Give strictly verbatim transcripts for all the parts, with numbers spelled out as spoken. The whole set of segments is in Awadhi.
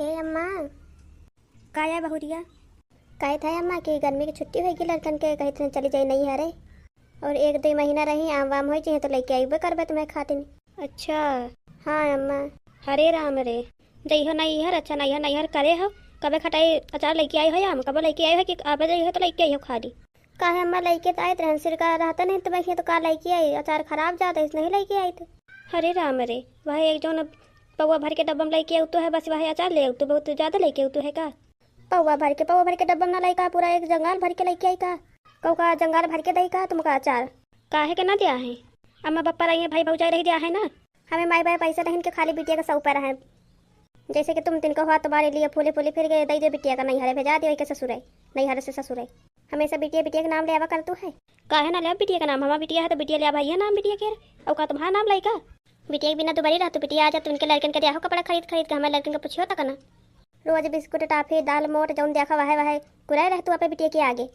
ए अम्मा। का है बहुरिया? कहत है अम्मा कि गर्मी की छुट्टी होइगी लड़कन के, कहित हैं चली जाई नैहरे। और एक दुइ महीना रही, आम वाम होइ जाए तो लइके अइबे करबे तुम्हें खातिन। अच्छा। हाँ अम्मा। हरे राम रे, जइहो नैहर, अच्छा नैहर, नैहर करे हो, कबे खटाई अचार लइके आई हो आम, कबे लइके आई हो कि अबे जइहो तो लइके आई हो खाली? काहे अम्मा, लइके तो आइत रहन, सिरका रहता नहीं तो बहिया तो का लइके आई, अचार खराब जात है, नहीं लइके आई तो। हरे राम रे, वह एक जौन पौवा भर के डब्बा में लइके आउतो है, बस वह अचार ले आउतो, बहुत ज्यादा लइके आउतो है का? पौवा भर के, पौवा भर के डब्बा में ना लइका, पूरा एक जंगाल भर के लइके आई का? कहू का जंगाल भर के दई का तुमका अचार? काहे के ना दिया है? अम्मा बप्पा रही है, भाई भौजाई रही दिया है ना। हमें माई बाप पैसा नहीं के खाली बिटिया के सौंपे रहे। जैसे कि तुम तिनको हुआ तुम्हारे लिए फूले फूले फिर गए, दई दे बिटिया का नैहरे भेजा दियो के ससुरे, नैहरे से ससुरे। हमेशा बिटिया बिटिया के नाम ले आवा करतू है। काहे ना ले बिटिया के नाम? हमार बिटिया है तो बिटिया ले आवा, ये नाम बिटिया के। और का तुम्हारा नाम लइका? बिटिया के बिना दुबरी रहतू, बिटिया आ जातू, उनके लड़कन के दिया हो कपड़ा खरीद खरीद के, हमारे लड़कन के पूछियो तक ना। रोज बिस्कुट, टाफी, दाल, मोट, जौन देखा वहे वहे कुराए रहतू आपे बिटिया के आगे।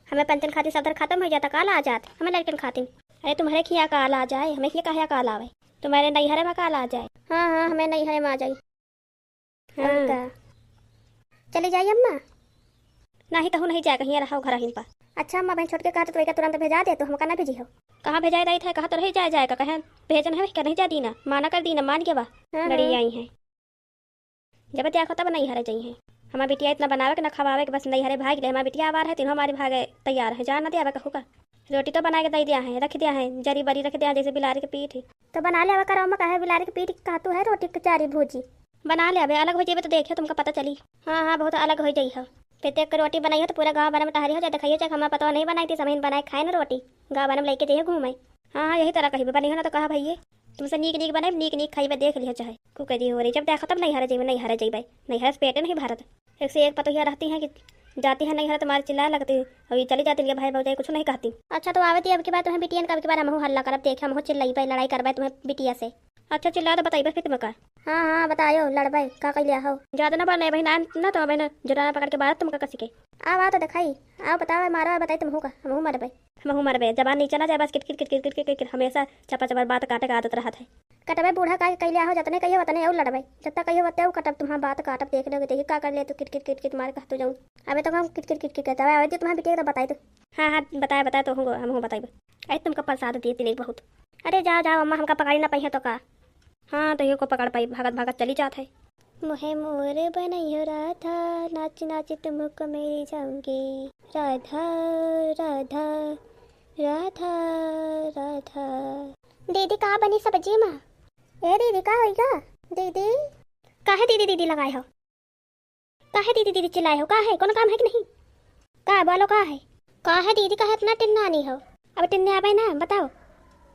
हमें पंचन खातिर सदर खत्म हो जाता, काला आ जात हमें लड़कन खातिर। अरे तुम्हारे खिया काला आ जाए, हमें खिया काहे काला आवे? तुम्हारे नैहरे में काला आ जाए। हाँ, हाँ, हमें नैहरे में आ जाई। हाँ। और का? चली जाई अम्मा? नाही, कहूँ नहीं जाए, कहीं रहो घर ही पर। अच्छा अम्मा, बहन छोट के कहत तो तुरंत भेजा दे, तो हमका ना भेजी हो। कहाँ भेजाए दाई था, कहाँ तो रही जाए, जाए का कहे भेजन है, क्या नहीं जा दीना, माना कर दीना, मान के बा। हाँ, लड़ी हाँ। आई है। जब देखो तब नैहरे जइहे। हमार बिटिया इतना बनावे के ना खवावे के, बस नैहरे भाग ले। हमार बिटिया आवार है, तीनों हमारी भागे तैयार है, जान ना दे आवे कहू का। रोटी तो बना के दे दिया है, रख दिया है, जरी बरी रख दिया है, जैसे बिलारी के पीठ है। तो बना ले आवे करो, मैं कहे बिलारी के पीठ कहतू है, रोटी के चारी भूजी। बना ले आवे, अलग हो जेबे तो देखियो तुमका पता चली। हाँ, हाँ, बहुत अलग हो जाई हो। फिर तो एक रोटी बनाई हो तो पूरा गाँव भर में टहरी हो जाए, दिखाइए चाहे हमार पतोह नहीं बनाई थी, समहिन बनाए खाए ना रोटी, गाँव भर में लेके जाइए घूमे। हाँ, हाँ, यही तरह कहिबे, बनी हो ना तो कहा भइये, तुमसे नीक नीक बनाइब, नीक नीक खाइबे, देख लिहो चाहे। कुकरी हो रही, जब देखा तब नैहरे जइबे, नैहरे जइबे, नैहरे से पेटे नहीं भरत। एक से एक पतोहिया रहती हैं कि जाती हैं नैहरे तो मारे चिल्लाए लगती हैं, और ये चली जाती इनके भाई भौजाई कुछ नहीं कहती। अच्छा तो आवे दी, अब की बार तुम्हें बिटियन का, अब की बार हमहू हल्ला करब, देखे हमहू चिल्लाइबे, लड़ाई करबे तुम्हें बिटिया से। अच्छा चिल्ला तो बताइबे फिर तुमका। हाँ, हाँ, बतायो, लड़बे, का कैले हो? ज्यादा ना बोले बहिन, आन ना तो बहिन, जुटाना पकड़ के बारत तुमका कसी के। आओ, आओ तो दिखाई, आओ बताओ, मारो, बताई तुमहू का, हमहू मरबे। हमहू मरबे, जबान नीचे ना जाए, बस किट किट किट किट किट किट किट, हमेशा चपा चपा बात काटे का आदत रहत है। कटबे बूढ़ा का कैले हो, जतने कहियो उतने और लड़बे, जतना कहियो उतने और कटब, तुम्हार बात काटब, देख लो, देखी का कर ले तू, किट किट किट किट मार कहतू जाऊँ। अबे तो हम किट किट किट किट करते, अबे, अबे तुम्हार बिटिया तो बताई तू। हाँ, हाँ, बताए, बताए तो हूँ, हमहू बताइबे। अरे तुमका प्रसाद दिए तीन बहुत। अरे जाओ, जाओ अम्मा, हमका पकड़ी ना पइहे तो का? हाँ, तो यो को पकड़ पाई, भागत भागत चली जात है। मोहे मोर बनइहो राधा, नाच नाच तुमको मेरी जाऊंगी। राधा, राधा, राधा, राधा। दीदी, का बनी सब्जी मा? ए दीदी, का होइगा? दीदी, काहे दीदी, दीदी लगाए हो? काहे दीदी, दीदी चिल्लाए हो? का है? कोनो काम है कि नहीं? का बोलो, का है? का है दीदी, काहे इतना टिन्नानी हो? अब टिन्ने आवे ना, बताओ।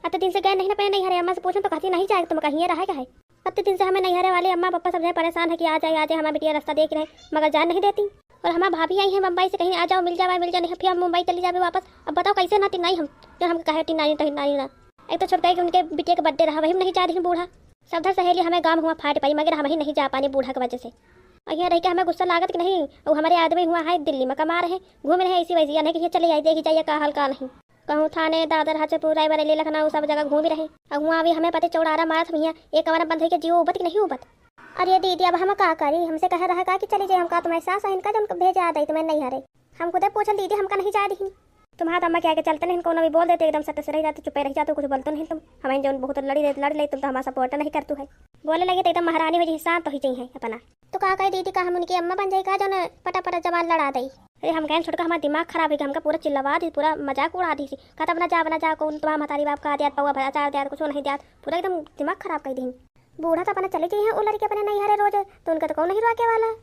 अत दिन से गए नहीं ना, अपने नैहरे अम्मा से पूछन तो कहती नहीं जाए, तुम कहीं रहे का है। अत दिन से हमें नैहरे वाले अम्मा पापा सब जने परेशान है कि आ जाए, आ जाए, हमारी बिटिया रास्ता देख रहे, मगर जान नहीं देती। और हमार भाभी आई है बम्बई से, कहीं आ जाओ, मिल जाओ, मिल जाओ, नहीं फिर हम मुंबई चली जावे वापस। अब बताओ कैसे ना टिन्नाई हम, जो हमके कहे टिन्नाई, टिन्नाई ना। एक तो छोटका के उनके बिटिया के बर्थडे रहा, वही में नहीं जा रही बूढ़ा। सब धर सहेली हमें गाँव हुआ फाट पाई, मगर हम ही नहीं जा पाने बूढ़ा के वजह से। और यहाँ रह के हमें गुस्सा लागत कि नहीं, और हमारे आदमी हुआ है दिल्ली में कमा रहे, घूम रहे ऐसी वैसी, या नहीं कि ये चले जाए, देखी जाइए का हाल का नहीं। कहूँ थाने, दादर, हाजीपुर, रायबरेली, लखनऊ, सब जगह घूम रहे। और हुआ अभी हमें पते चौड़ारा मारत हम यहाँ, एक कमरा बंद होके जियो उबत कि नहीं उबत। अरे दीदी, अब हम का करी, हमसे कह रहा का कि चली जाए, हम का तुम्हारे सास है इनका, जो उनको भेजा दे तुम्हें नैहरे। हम खुदे पूछल दीदी, हमका नहीं जा दीहिन। तुम्हारा तो अम्मा के आगे चलते नहीं, कौनो भी बोल देते एकदम सट से रह जाते, चुपे रह जाते, कुछ बोलते नहीं तुम। हमें जौन बहुत लड़ी रहे, लड़ ले तुम तो हमारा सपोर्ट नहीं करतू है। बोले लगे तो एकदम महारानी हो जी, शांत हो ही चाहिए अपना। तो का कही दीदी, का हम उनकी अम्मा बन जाई का, जौन पटा पटा जबान लड़ा दई? अरे हम गए छोटका, हमारा दिमाग खराब हो गया, हमका पूरा चिल्लवा दी, पूरा मजाक उड़ा दी। कहता बना जा, बना जा, कौन तुम्हारा महतारी बाप का दिया, पौवा भर अचार दिया, कुछ नहीं दिया, पूरा एकदम दिमाग खराब कर दी। बूढ़ा तो अपना चले जाइए, वो लड़के अपने नैहरे रोज, तो उनका तो कौन नहीं रोके वाला।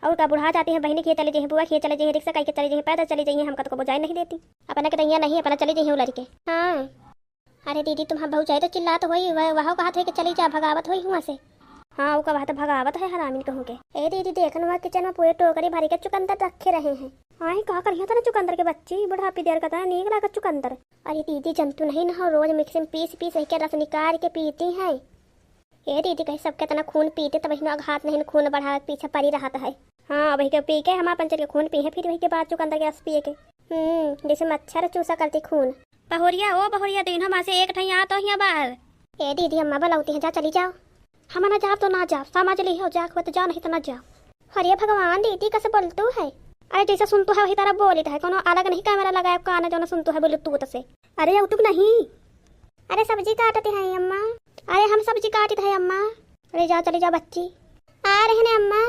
और का बुढ़ा जाते हैं, बहनी के चले जाइए, बुआ के चले जाइए, रिक्शा करके चले जाइए, पैदल चले जाइए, हमका तो कबो जाए नहीं देती। अपना के दैया नहीं, अपना चले जाइए वो लड़के। हाँ। अरे दीदी, तुम्हार भौजाई तो चिल्लात होई, वह, वह कहत है कि चली जा, भगावत होई हुआ से। हाँ, वो का बात भगावत है हरामिन कहूँ के। ए दीदी, देखन वह किचन में पूरे टोकरी भरी के चुकंदर रखे रहे हैं। हाँ, का करिया तना चुकंदर के बच्ची, बुढ़ापी देर का तना नीक लागत चुकंदर। अरे दीदी, जंतु नहीं ना हो, रोज मिक्सी में पीस पीस के रस निकाल के पीती हैं। ए दीदी, कहीं सबके तना खून पीते, तब इतना घात नहीं, खून बढ़ावे के पीछे पड़ी रहत है। हाँ, वही के पी के हमार पंचर के खून पी है, फिर वही के बाद चुकंदर के रस पिए के। हम्म, जैसे मच्छर चूसा करती खून। बहुरिया, ओ बहुरिया, तीनों में से एक ठई आ तो हियाँ बाहर। ए दीदी, अम्मा बुलावती हैं, जा चली जाओ। हम ना जाब तो ना जाब, समझ लिहो, जाक होत जाओ, नहीं तो ना जाओ। अरे भगवान, दीदी कस बोलतू है? अरे जैसे सुनतू है वही तरह बोलित है, कोनो अलग नहीं कैमरा लगाए कान जो ना सुनतू है बोलतू से। अरे उठुक नहीं। अरे सब्जी काटत है अम्मा। अरे हम सब्जी काटित है अम्मा। अरे जा चली जा बच्ची। आ रहे ने अम्मा।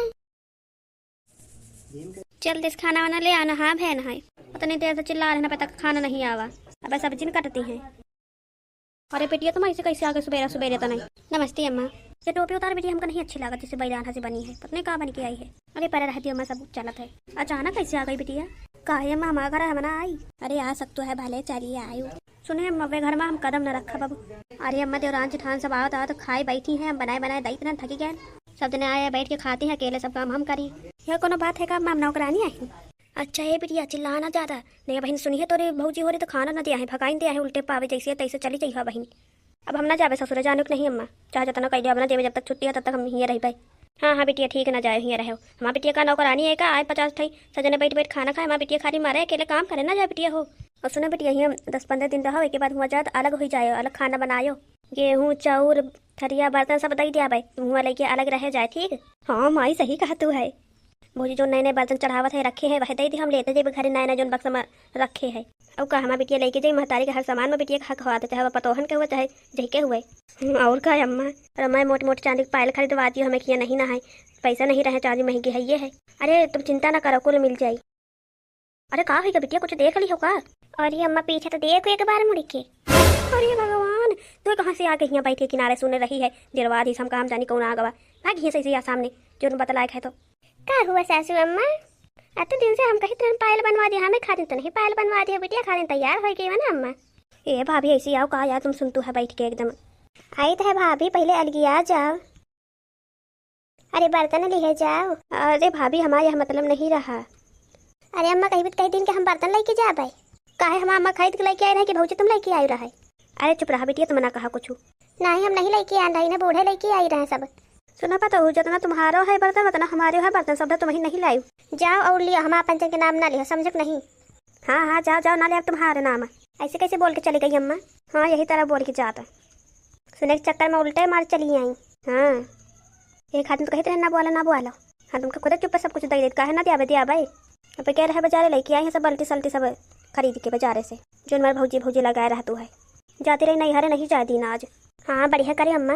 जल्दी से खाना वाना ले आना, हाँ बहन है। उतनी देर से चिल्ला रहे ना, पता खाना नहीं आवा। अब सब्जी न कटती है। अरे बेटिया, तुम ऐसे कैसे आ गए सुबेरा सुबेरे तने? नमस्ते अम्मा। ये टोपी उतार बेटिया, हमका नहीं अच्छी लागत, जैसे बैलान हंसी बनी है, पता नहीं का बन के आई है। अरे परे रह दियो, मैं सब चलत है। अचानक कैसे आ गई बिटिया? काहे अम्मा, हमारा घर है, हम ना आई। अरे आ सकतो है, भले चलिए आयो। सुने अम्मा, वे घर में हम कदम न रखब अब। अरे अम्मा, देवरान जेठान सब आवत आवत खाए बैठी हैं, हम बनाए बनाए दई इतना थकी गए। सब जने आए बैठ के खाती हैं, अकेले सब काम हम करी। यह कोनो बात है का अम्मा, हम नौकरानी आई? अच्छा ए बिटिया, चिल्ला ना ज्यादा, नहीं बहिन सुनिए तोरे भौजी हो रही तो खाना ना दिया है, भगाइन दिया है, उल्टे पावे जैसे तैसे चली जइहा बहिन। अब हम ना जाबे ससुरे, जाने के नहीं अम्मा, चाहे जतना कह दिया, अब ना जेबे, जब तक छुट्टी है तब तक हम हियाँ रहबे। हाँ हाँ बिटिया, ठीक ना जाए, हियाँ रहो। हमार बिटिया का नौकरानी है का, आए पचास ठई सजने बैठ बैठ खाना खाए, हमार बिटिया खाली मारे, अकेले काम करे ना जाए बिटिया हो। और सुनो बिटिया, हियाँ दस पन्द्रह दिन रहो, एक बाद हुआ जात अलग हो जाए, अलग खाना बनायो, गेहूँ चाउर थरिया बर्तन सब दई दिया भाई, हुआ लेके अलग रहे जाए, ठीक। हाँ माई, सही कहा तू है। भौजी जो नए नए बर्तन चढ़ावत है, रखे हैं, वह दे दे, हम लेते जेबे घरे नए नए जोन बक्सा में रखे हैं। और का हमार बिटिया लेके जाई महतारी के हर सामान में, बिटिया के हक होत, चाहे वह पतोहन के हुए, चाहे जही के हुए। हम्म, और का अम्मा, और मैं मोट मोट चांदी के पायल खरीदवा दियो, हमें किया नहीं ना है, पैसा नहीं रहे, चांदी महंगी है ये है। अरे तुम चिंता ना करो, कुल मिल जाई। अरे का होइगा बिटिया, कुछ देख ली हो का? अरे अम्मा पीछे तो देखो एक बार मुड़ के। अरे भगवान, तू कहाँ से आ गई यहाँ बैठ के किनारे सुन रही है? दिलवा दी हम काम जानी कौन आ गवा। भाग यहाँ से, से यहाँ सामने, जो बतलायक है तो। का हुआ सासू अम्मा? अतने दिन से हम कही तुरंत पायल बनवा दिया, हमें खातिन तो नहीं पायल बनवा दिया, बिटिया खातिन तैयार हो गई है ना अम्मा। ए भाभी, ऐसी आओ का यार, तुम सुनतू है बैठ के एकदम। आई तो है भाभी, पहले अलगिया जाओ। अरे बर्तन लिहे जाओ। अरे भाभी, हमारे यहाँ मतलब नहीं रहा। अरे अम्मा, कही भी तो कही दिन के हम बर्तन लेके जाबे। काहे हम अम्मा खरीद के लेके आई रहे कि भौजी तुम लेके आई रहे? अरे चुप रहा बिटिया, तुम ना कहा कुछ। नहीं, हम नहीं लेके आन रही ना, बूढ़े लेके आई रहे सब। सुना पता हो, जितना तुम्हारो है बर्तन उतना हमारे है बर्तन, सब तो तुम ही नहीं लायू। जाओ और लिया, हम अपन के नाम ना लिया, समझक नहीं। हाँ हाँ, जाओ जाओ, ना ले अब तुम्हारे नाम। ऐसे कैसे बोल के चली गई अम्मा? हाँ, यही तरह बोल के जाता। सुने के चक्कर में उल्टे मार चली आई। हाँ, एक आदमी तो कहित रहे ना बोला, ना बोला। हाँ, तुमके खुद चुप सब कुछ दे देत, काहे ना दियाबे, दियाबे। अब कह रहे बाजारे लेके आई हैं सब बाल्टी सल्टी सब खरीद के बाजारे से, जो हमारे भौजी भौजी लगाए रहतू है। जाती रही नैहरे, नहीं जाए दीना आज। हाँ, बढ़िया करे अम्मा,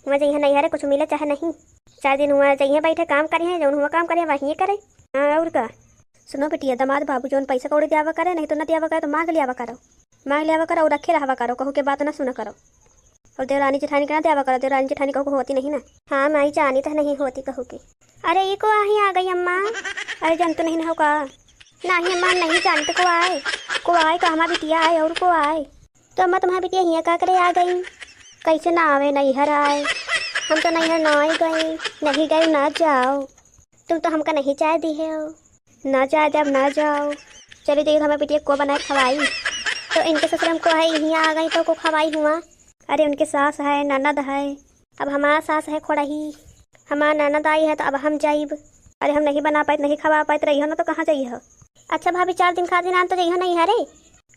वहाँ जइहे नैहरे कुछ मिले चाहे नहीं, चार दिन हुआ जइहे बैठे काम करिहे, जौन हुआ काम करिहे वहीं करे। हाँ, और का। सुनो बिटिया, दामाद बाबू जौन पैसा कौड़ी दियावा करे, नहीं तो ना दियावा करे तो मांग लियावा करो, मांग लियावा करो और रखे रहवा करो, कहू के बात ना सुना करो। और देवरानी जेठानी के ना दियावा करो, देवरानी जेठानी कहू के होती नहीं ना। हाँ माई, जानी तो नहीं होती कहू के। अरे ये को आही आ गई अम्मा। अरे जानते नहीं ना हो का? नहीं अम्मा, नहीं जानते को आए, को आए का हमार बिटिया आए और को आए। तो अम्मा तुम्हार बिटिया हियाँ का करे आ गई? कैसे ना आवे, नैहर आए। हम तो नैहर ना आए गए, नहीं गए ना जाओ। तुम तो हमका नहीं जाए दिहे हो। ना जाए देब, ना जाओ। चली जाइए, हमें बिटिया को बनाए खवाई। तो इनके ससुर हमको है, यहीं आ गई तो को खवाई हुआ। अरे उनके सास है, ननद है, अब हमारा सास है खोड़ही, हमार ननद आई है तो अब हम जाइब। अरे हम नहीं बना पाइत, नहीं खवा पाइत रही हो ना तो कहाँ जाइए हो? अच्छा भाभी, चार दिन खातिर आन तो जाइए हो नहीं है रे।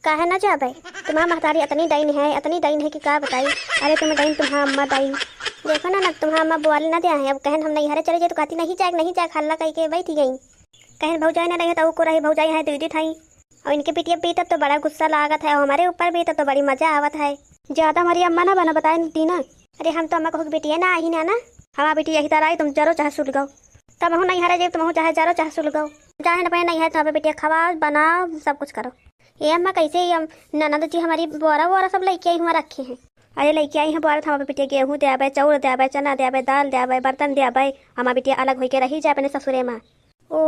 काहे ना जाबे? तुम्हार महतारी इतनी डाइन है, इतनी डाइन है कि का बताई। अरे तुम डाइन, तुम्हार अम्मा डाइन। देखो ना, ना तुम्हार अम्मा बोले ना दिया है। अब कहन हम नैहरे चले जाए तो कहती, "नहीं जाए, नहीं जाए," हल्ला कह के बैठ गई। कहन भौजाई ना रही तो को रही, भौजाई है दीदी ठाई। और इनके बिटिया बीतत तो बड़ा गुस्सा लागत है, और हमारे ऊपर बीतत तो बड़ी मजा आवत है। ज्यादा हमारी अम्मा ना बना, बताए दीना। अरे हम तो अम्मा कहू के बिटिया ना आई ना, ना। हमार बिटिया यही तरह आई, तुम जरो चाहे सुलगाओ। तब हूँ नैहरे जाए, तुम हूँ चाहे जरो चाहे सुलगाओ। जाए ना पहले नैहरे, तुम बिटिया खवाओ, बनाओ, सब कुछ करो। ए अम्मा, कैसे ये हम, ननद जी हमारी बोरा वोरा सब लेके आई हुआ रखे हैं। अरे लेके आई हैं बोरा, तो हमारे बिटिया गेहूँ दे आबे, चाउर दे आबे, चना दे आबे, दाल दे आबे, बर्तन दे आबे, हमारे बिटिया अलग होके रही जाए अपने ससुरे में। ओ,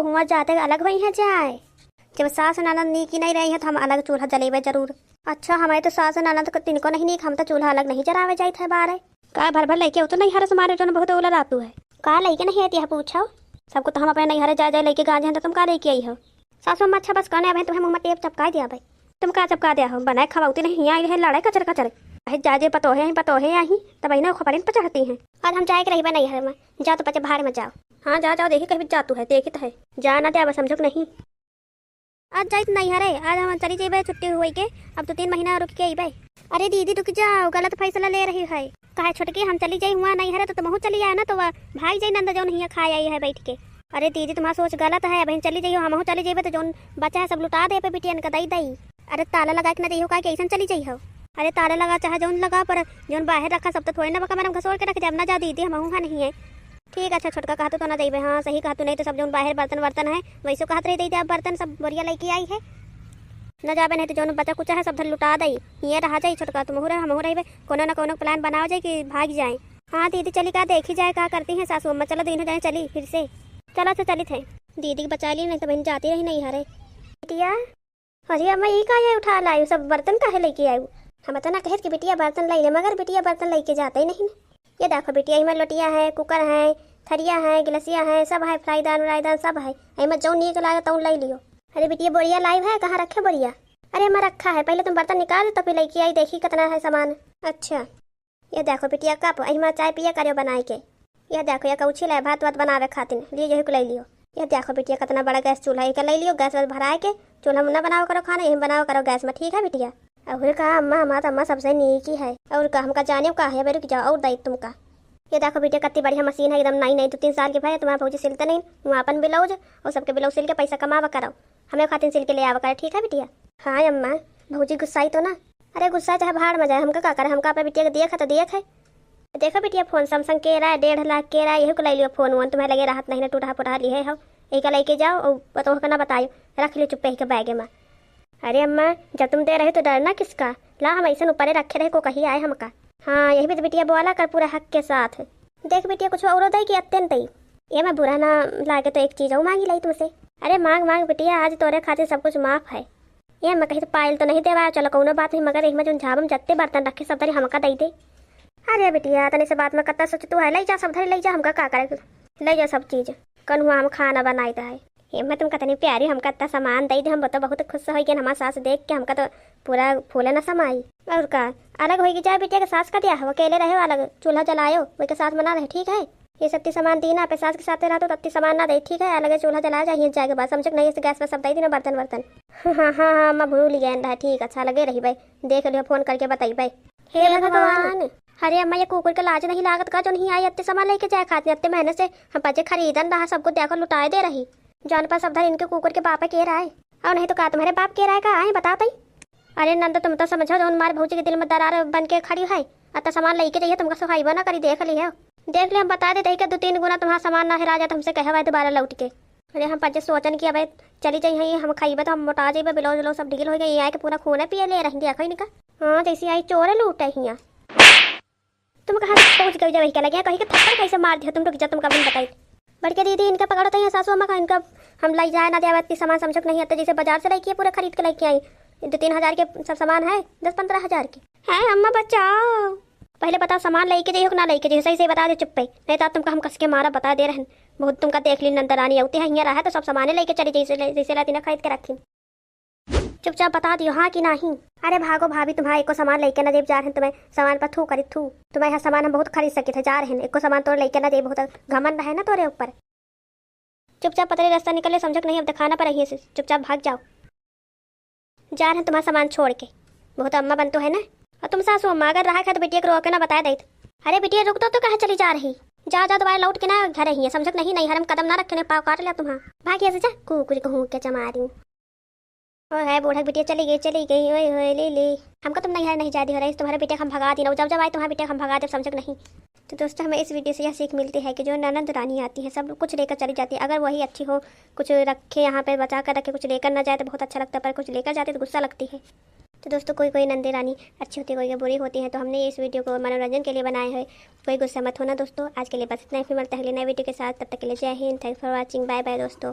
हुआ जाते अलग होई हैं जाए। जब सास ननद नीक ही नहीं रही हैं तो हम अलग चूल्हा जलेबे जरूर। अच्छा, हमारे तो सास ननद को तिनको नहीं नीक, हम तो चूल्हा अलग नहीं जरावे जाइत है बारे। का भर भर लेके हो तो नैहरे से मारे जोन बहुत उलर आतू है। का लेके नहीं आती है पूछो? सबको तो हम अपने नैहरे जाए जाए लेके गांजे हैं तो तुम का लेके आई हो? सासू अम्मा, अच्छा बस कहने अब तुम्हें मुँह में टेप चपकाए दिया भाई। तुम का चपका दिया हो? बनाए खवाउती नहीं, हियाँ आई रहे लड़ाई कचर कचर। अहे जा जे पतोहे आई, पतोहे आई, तब आई ना खपड़िन पर चढ़ती हैं। आज हम जाए के रही बा नैहर में, जा तो पचे भाड़ में जाओ। हाँ जा जाओ, देखी कहीं जातू है, देखी तो है। जा ना दे अब समझो कि नहीं। आज जाइत नैहरे, आज हम चली जेबे छुट्टी हुई के, अब दो तीन महीना रुक के अइबे। अरे दीदी रुक जाओ, गलत फैसला ले रही है। काहे छोटकी, हम चली जाई हुआँ नैहरे तो तुमहू चली आए ना, तो वह भाग जाई नंद जौन हियाँ खाए आई है बैठ के। अरे दीदी, तुम्हार सोच गलत है, अबहिन चली जाइयो, हमहू चली जइबे तो जौन बचा है सब लुटा देबे बिटियन का दई दई। अरे ताला लगा के ना जइहो, का कि अइसन चली जइहो। अरे ताला लगा चाहे जौन लगा, पर जौन बाहर रखा सब तो थोड़े ना बका मरम घसोर के रख दे, अब ना जा दीदी, हमहू हाँ नहीं है। ठीक, अच्छा छोटका, कहतू तो ना जइबे। हाँ सही कहतू, नहीं तो सब जौन बाहर बर्तन वर्तन है वैसो कहत रही दे दे, अब बर्तन सब बोरिया लेके आई है। ना जाबे नहीं तो जौन बचा कुचा है सब धर लुटा दई। हियाँ रहा जाई छोटका, तुमहू रहे हमहू रहबे, कोनो ना कोनो plan बनावा जाए कि भाग जाए। हाँ दीदी चली, का देखी जाए का करती हैं सासू अम्मा। चलो दीनों जाने चली फिर से। चलो अच्छा चलित है। दीदी के बचा ली, नहीं तो बहन जाती रही नैहरे। बिटिया, अरे अम्मा, ई का ये उठा लायू? सब बर्तन काहे लेके आयू? हम इतना कहत कि बिटिया बर्तन लाई ले, मगर बिटिया बर्तन लेके जाते ही नहीं। ये देखो बिटिया, इमा लोटिया है, कुकर है, थरिया है, गिलसिया है, सब है, फ्राईदान व्राईदान सब है। इमा जौन नीक लागे तौन लाई लियो। अरे बिटिया, बोरिया लाइव है, कहाँ रखे बोरिया? अरे अम्मा, रखा है, पहले तुम बर्तन निकाल, तब फिर लेके आई, देखी कितना है सामान। अच्छा। यह देखो बिटिया कप, एहिमा चाय पिया करियो बनाए के। यह देखो, यह कउची लाए भात वात बनावे खातिर, लिए यही को ले लियो। यह देखो बिटिया, कितना बड़ा गैस चूल्हा, एका ले लियो, गैस वास भराए के। चूल्हा में ना बनावा करो खाना, यही में बनावा करो गैस में, ठीक है बिटिया? अउर का अम्मा, हमार तो अम्मा सबसे नीक ही है। अउर का, हमका जाने का है, अबे रुक जाओ, अउर दाई तुमका। ये देखो बिटिया, कितनी बढ़िया मशीन है, एकदम नई नई, दो तीन साल की भाई, तुम्हारे भौजी सिलते नहीं, वहाँ अपन ब्लाउज और सबके ब्लाउज सिल के पैसा कमावा करो। हमें खातिर सिल के ले आवा करे, ठीक है बिटिया? हाँ अम्मा, भौजी गुस्साई तो ना। अरे गुस्सा चाहे भाड़ में जाए, हमका का करे, हमका अपने बिटिया के दिए है तो दिए है। देखो बिटिया, फोन Samsung के रहा है, डेढ़ लाख के रहा है, यही को ले लियो फोन वोन, तुम्हें लगे रहत नहीं ना, टूटा फुटा लिए हो, यही का लेके जाओ और पतोह का ना बतायो, रख लियो चुप्पे ही के बैग में। अरे अम्मा, जब तुम दे रहे तो डरना किसका, ला हम ऐसे ऊपरे रखे रहे को कही आए हमका। हाँ यही भी तो बिटिया बोला कर पूरा हक के साथ। देख बिटिया, कुछ औरो दई कि अत्यंत दई? ये मैं बुरा ना लागे तो एक चीज और मांगी लाई तुमसे। अरे मांग मांग बिटिया, आज तोरे खातिर सब कुछ माफ है। ये मैं कही तो पायल तो नहीं देवा, चलो कौनो बात नहीं, मगर एक में जोन झाबम जत्ते बर्तन रखे सब धरी हमका दई दे। अरे बिटिया, तनी से बात में कत्ता सोच तू है, ले जा सब धरी ले जा, हमका का करे, ले जा सब चीज। कन हुआ हम खाना बनाई है। ये मैं तुम कतनी प्यारी, हमका इतना सामान दई दे, हम तो बहुत खुश हो गए हमार सास देख के, हमका तो पूरा फूले ना समाई। और का, अलग होई के जाए बिटिया के सास का दिया हो, अकेले रहे अलग, चूल्हा जलायो, वही के सास बना रहे, ठीक है? ये सत्ती सामान दीना, पे सास के साथे रहतो, तत्ती सामान ना दे, ठीक है? अलगे चूल्हा जलाया जाए, जाए के बाद, समझो कि नहीं, इसे गैस पे सब दे दीना, बर्तन वर्तन। हाँ, हाँ, हाँ, मैं भूल गया रहा, ठीक, अच्छा, लगे रही भाई, देख लियो, फोन करके बताई भाई। हे हे भगवान। भगवान। अरे अम्मा, ये कुकुर के लाज नहीं लागत का, जो नहीं आई, अत्ते सामान लेके जाए खातिर, अत्ते मेहनत से हम बच्चे खरीदन रहा, सबको देखो, लुटाए दे रही। जान पर सब धर इनके कुकुर के बाप के रहा है, और नहीं तो का तुम्हारे बाप के रहा है का, आए बता तई। अरे नंद, तुम तो समझो, जौन मार भौजी के दिल में दरार बन के खड़ी है, अत्ता सामान लेके जाइए, तुमका सुहाइबो ना करी, देख ली है। देख ले, हम बता दे, दही के दो तीन गुना तुम्हारा सामान ना हेरा जाए, तो हमसे कहे हुआ दोबारा लौट के। अरे हम पंचे सोचन कि अबे चली जाई है, हम खाइबे तो हम मोटा जाइबे, ब्लाउज व्लाउज सब ढील हो गई, ये आए के पूरा खून है पिए ले रही, देखो इनका। हाँ, जैसे आई चोर लूटे हिया। तुम कहाँ पहुँच गई जब वही के लगे, कहीं के थप्पड़ कैसे मार दिया तुम, रुक जा, तुमका हम बताई। बड़के दीदी, इनका पकड़ो तो यहाँ सासू अम्मा का, इनका हम लाई जाए ना देवा, इतनी सामान समझो कि नहीं, अत्ते जैसे बाजार से लेके पूरा खरीद के लेके आई, दो तीन हजार के सब सामान है, दस पन्द्रह हजार के। हैं अम्मा बचाओ, पहले बताओ सामान लेके जाइयो कि ना लेके जाइयो, सही से बता दे चुप्पे, नहीं तो तुमका हम कस के मारा बता दे रहन। बहुत तुमका देख ली नंदरानी, अउते है हियाँ रहा तो सब सामाने लेके चली जैसे ले-, जैसे लाती ना खरीद के रखी। चुपचाप बता दियो हाँ कि नहीं। अरे भागो भाभी, तुम्हारा एको सामान लेके ना देब जा रहन, तुम्हें सामान पर थू करी थू, तुम्हारे यहाँ सामान हम बहुत खरीद सके थे, जा रहन, एको सामान तोर लेके ना देब, बहुत घमंड है ना तोरे ऊपर। चुपचाप पतरे रास्ता निकल ले, समझक नहीं, अब दिखाना पर रहिए से, चुपचाप भाग जाओ। जा रहे तुम्हारा सामान छोड़ के, बहुत अम्मा बन तो है ना। और तुम सासू अम्मा अगर रहा है तो बिटिया के रोके ना बताए देत। अरे बिटिया रुक दो, तो कहाँ चली जा रही? जा जा दोबारा लौट के ना घर ही है, समझक नहीं, नहीं हरम कदम ना रखे, नहीं पाँव काट लिया तुम्हारा। भागिया से जा, कुकुर कहूँ के चमारी। ओ है बूढ़ा बिटिया चली गई, चली गई, ओए होए ले ले। हमको तुम नहीं है, नहीं जाती हो रही, तुम्हारे बिटिया हम भगा दी ना, जब जब आए तुम्हारे बिटिया हम भगा दे, समझक नहीं। तो दोस्तों, हमें इस वीडियो से यह सीख मिलती है कि जो ननद रानी आती है, सब कुछ लेकर चली जाती है। अगर वही अच्छी हो, कुछ रखे यहाँ पे बचा कर रखे, कुछ लेकर ना जाए तो बहुत अच्छा लगता है, पर कुछ लेकर जाती है तो गुस्सा लगती है। तो दोस्तों, कोई कोई नंदे रानी अच्छी होती है, कोई कोई बुरी होती है। तो हमने इस वीडियो को मनोरंजन के लिए बनाया है, कोई गुस्सा मत होना दोस्तों। आज के लिए बस इतना ही, फिर मिलते हैं अगले नए वीडियो के साथ। तब तक के लिए जय हिंद, thanks for watching, bye bye दोस्तों।